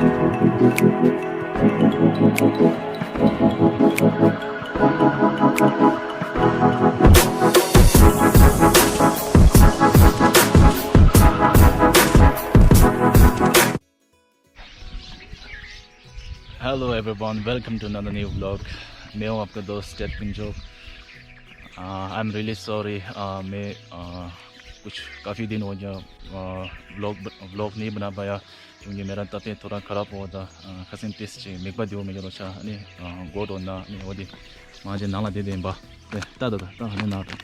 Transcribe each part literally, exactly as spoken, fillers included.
Hello everyone, welcome to another new vlog. मैं हूं आपका दोस्त चेत पिंजो। I am really sorry. मैं आ, कुछ काफ़ी दिन हो गया, व्लॉग व्लॉग नहीं बना पाया, क्योंकि मेरा तबीयत थोड़ा ख़राब हुआ था। ཁ་སང་ཏིས་ཅིག་མིག་པ་དེའོ་མེད་རོ་ཆ་ཨ་ནི་གོ་འགྲོ་ན་ཨ་ནི་འོ་དེ་མང་ཆེ་ནང་ལ་བསྡད་བསྡད་ཡིན་པ། ཏ་ཏ་ཏ་ཏ་ཨ་ནི་ན་ཏ།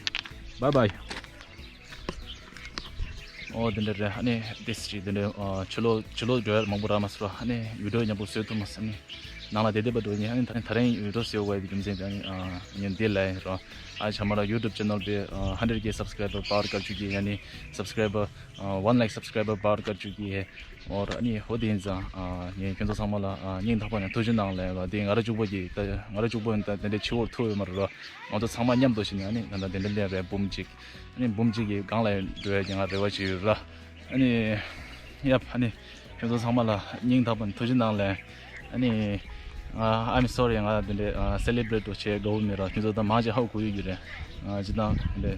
བའི་བའི། ཨོ་དེ་འདྲ་རེད། ཨ་ནི་ཏིས་ཅིག་དེ་འདྲ་ཕྱི་ལོགས་ཕྱི་ལོགས་འགྲོ་ཡ་མང་པོ་རག་མ་སོང་། ཨ་ནི་ཡུ་ཊུབ་མཉམ་པོ་བཟོས་ཐུབ་མ་སོང་། ཨ་ནི་ནང་ལ་བསྡད་བསྡད་པ་འགྲོ་ཡིན། ཨ་ནི་ད་ད་རིང་ཡུ་ཊུབ་བཟོས་དགོས་ཡ་དེ་རྒྱུ་མཚན་དེ་ཨ་ནི་ངས་འདི་ལ་ཡིན་རོ། आज हमारा YouTube चैनल पे हंड्रेड के सब्सक्राइबर पार कर चुकी है, यानी सब्सक्राइबर वन लाख सब्सक्राइबर पार कर चुकी है। और अनि हो दिन जा ཉེ་ཁྱོད་ཚོ་ཚང་མ་ལ་སྙིང་ཐག་པ་ནས་ཐུགས་རྗེ་གནང་ལེ་ལ། དེ་ང་ར་གཅིག་པོ་གི་ད་ང་ར་གཅིག་པོ་ཡིན་ད་དེ་འདྲའི་ཆེ་བོར་ཐུག་ཡོད་མ་རེད་རོ། ང་ཚོ་ཚང་མ་མཉམ་དུ་ཞིག་ནས་ཨ་ནི་ད་ལྟ་དེ་འདྲ་ལས་རེད་འབུམ་གཅིག་ཨ་ནི་འབུམ་གཅིག་གི་སྒང་ལ་འགྲོ་ཡ་གི་ང་རེ་བ་ཅིག་ཡོད་ར། ཨ་ནི་ཡབ་ཨ་ནི་ཁྱོད་ཚོ་ཚང་མ་ལ་སྙིང་ཐག་པ་ནས་ཐུགས་རྗེ་གནང་ལེ། ཨ་ནི། ཨ། I'm sorry ང་དེ་འདྲའི་ཨ་སེ་ལི་བྷི་རེཊ་འགྲོ་བྱེད་དགའ་བོ་མེད་ར། ཁྱོད་ཚོ་ད་མང་ཆེ་ཧ་གོ་ཡོད་ཀྱི་རེད། ཨ་སྤྱིར་བཏང་དེ་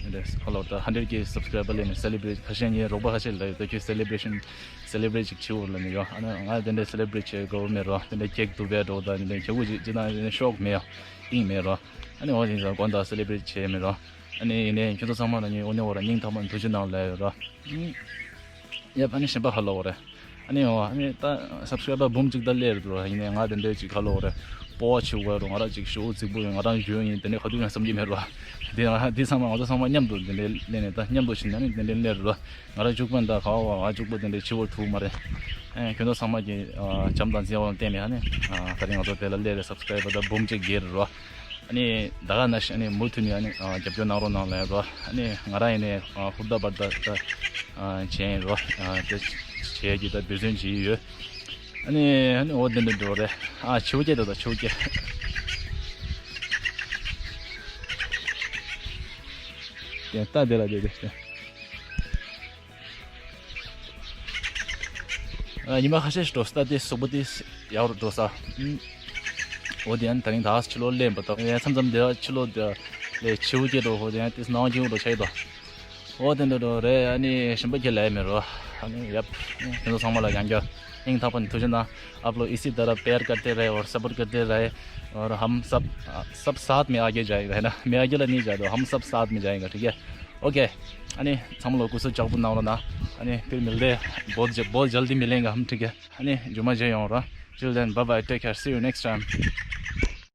འདྲའི་དེ་འདྲའི་ཧ་ལོ་ད་ཧན་ཌེ་རེ་ཌ་ཀེ་སབ་སི་ཀ་རའི་བར་སླེབས་ནས་སེ་ལི་བྷི་རེཊ་ཁ་ཤས་ངའི་རོགས་པ་ཁ་ཤས་ལ་ཡོད་ད་ཁྱོད་སེ་ལི་བྷི་རེ་ཤན་སེ་ལི་བྷི་རེཊ་ཅིག་བྱེད་འོ་ལ་ནི་ཡོད། ཨ་ནི་ང་དེ་འདྲའི་སེ་ལི་བྷི་རེཊ་བྱེད་དགའ་བོ་མེད་ར། དེ་འདྲའི་ཁེག་དུ་བས་འགྲོ་ད་དེ་འདྲའི་ཁེག་པོ་ཅིག་སྤྱིར་བཏང་དེ་འདྲའི་ཤོག་མེད་ཡ་ཏིང་མེད་ར། ཨ་ནི་འོ་དེ་ཚོ་དགོང་དག་སེ་ལི་བྷི་རེཊ་བྱེད་མེད་ར། ཨ་ནི་ཡིན་ནའི་ཁྱོད་ཚོ་ཚང་མ་ལ་ངས་དངོས་གནས་བོ་ར་སྙིང་ཐག་པ་ནས་ཐུགས་རྗེ་གནང་ལབ་ཡོད་ར། ཡབ་ཨ་ནི་གཞན་པ་ཧ་ལོ་བ་རེད། ཨ་ནི་འོ་ཨ་ནི་ད་སབ་སི་ཀ་རའི་བར་འབུམ་གཅིག་ད་སླེབས་རེད་འདུག་ར། ཡིན་ནའི་ང་དེ་འདྲའི་ཅིག་ཧ་ལོ་བ་རེད། སྤོབས་པ་ཆེ་བོ་རོ། ང་ར་ཅིག་ཤོག་རྫིག་པོ་ཡིན། ང་རང་གཞོན་ཡིན། དེ་འདྲའི་ག་དུས་ཡང་བསམ་གྱི་མེད་རོ། དེ་ང་དེ་ཚང་མ་ང་ཚོ་ཚང་མ་མཉམ་དུ་དེ་འདྲའི་སླེབས་ནས་ད་མཉམ་དུ་ཕྱིན་ན་ནི་དེ་འདྲའི་སླེབས་རེད་རོ། ང་ར་གཅིག་པོ་ད་ག་བ་ང་གཅིག་པོ་དེ་འདྲའི་ཆེ་བོ་ཐུག་མ་རེད། ཨ་ཁྱོད་ཚོ་ཚང་མ་གི་བྱམས་དང་བརྩེ་བ་ལ་བརྟེན་ནས་ཨ་ནི་ད་རིང་ང་ཚོ་དེ་ལ་སླེབས་རེད། སབ་སི་ཀ་རའི་བར་ད་འབུམ་གཅིག་བརྒལ་རེད་རོ། ཨ་ནི་ད་ག་ནང་བཞིན་ཨ་ནི་མུ་མཐུད་ནས་ཨ་ནི་ཨ་རྒྱབ་སྐྱོར་གནང་རོགས་གནང་ལབ་རོ། ཨ་ནི་ང་རང་ཡིན་ནའི་ཨ་ཧུར་ཐག་འབད་ཐག་ད་ཨ་བྱས་ཡིན་རོ། ཨ་དེ་བྱས་ཀྱི་ད་འབད་བརྩོན་བྱེད་ཀྱི་ཡོད། ཨ་ནི་ཨ་ནི་འོ་དེ་འདྲ་འགྲོ་རེད། ཨ་ཆུ་སྐྱེས་ད་ད་ཆུ་སྐྱེས། དེ་ལྟ་དེ་ལ་དེ་དེ་དེ། ཨ་ཉི་མ་ཁ་ཤས་ཤིག་འགྲོ་ས་ད་དེ་གཟུགས་པོ་དེ་ཡག་རུ་འགྲོ་ས། ཨུམ། འོ་དེ་ཡང་ད་རིང་ད་ཕྱི་ལོགས་སླེབས་པ་དང་ཡང་མཚམས་མཚམས་དེ་ཕྱི་ལོགས་དེ་ལས་ཆེ་བོ་སྐྱེས་འགྲོ། འོ་དེ་ཡང་དེ་སྣང་བ་སྐྱིད་པོ་འགྲོ་ཆགས་ཡོད་དོ། འོ་དེ་འདྲ་འགྲོ་རེད། ཨ་ནི་གཞན་པ་ཁྱེད་ལ་ཡ་མེད་རོ། ཨ་ནི་ཡབ་ཁྱེད་ཚོ་ཚང་མ་ལ་ཡང་བསྐྱར་སྙིང་ཐག་པ་ནས་ཐུགས་རྗེ་གནང་། आप लोग इसी तरह प्यार करते रहे और सपोर्ट करते रहे और हम सब सब साथ में आगे जाएगा, है ना? मैं अकेला नहीं जाता, हम सब साथ में जाएगा, ठीक है? ओके। ཨ་ནི་ཚང་མ་ལ་སྐུ་གཟུགས་ལྕགས་པོ་གནང་རོགས་གནང་། ཨ་ནི་फिर मिलते हैं, बहुत ज- बहुत जल्दी मिलेंगे हम, ठीक है? ཨ་ནི་རྗེས་མ་མཇལ་ཡོང་ར། Till then, bye bye, take care, see you next time.